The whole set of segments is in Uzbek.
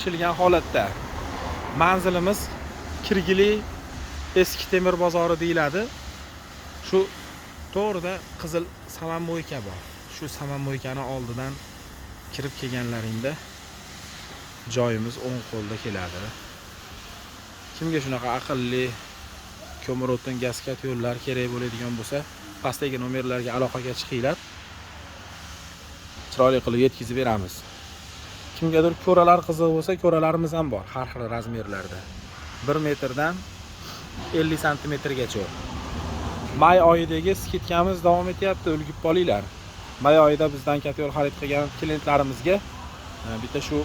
Bichilgan holatda. Manzilimiz Kirgili eski temir bozori deyiladi. Shu to'g'rida qizil samanmo'yka bor. Shu samanmo'ykani oldidan kirib kelganlaringda joyimiz o'ng qo'lda keladi. Kimga shunaqa aqlli ko'mir o'tin gaz kotellar kerak bo'ladigan bo'lsa, pastdagi nomerlarga aloqaga chiqinglar. Chiroyli qilib yetkazib beramiz. Kimgadir ko'ralar qiziq bo'lsa, ko'ralarimiz ham bor, har xil razmerlarda. 1 metrdan 50 santimetrgacha. May oyidagi скидка miz davom etyapti, ulgib qolinglar. May oyida bizdan kotel xarid qilgan klientlarimizga bitta shu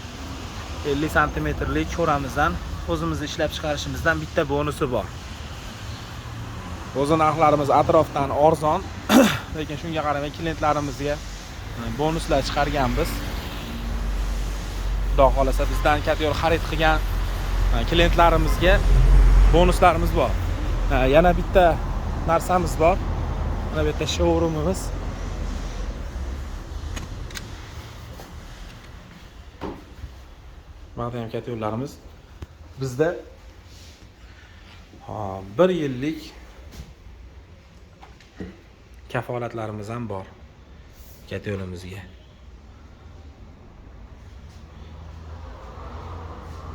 50 santimetrlik ko'ramizdan o'zimizni ishlab chiqarishimizdan bitta bonusi bor. O'zi narxlarimiz atrofdan arzon, lekin shunga qaramay klientlarimizga bonuslar chiqarganmiz. Xudo xohlasa bizdan kotel xarid qilgan klientlarimizga bonuslarimiz bor. Yana bitta narsamiz bor. Mana bu yerda showroomimiz. Mana ham kotellarimiz. Bizda ha, bir yillik kafolatlarimiz ham bor kotelimizga.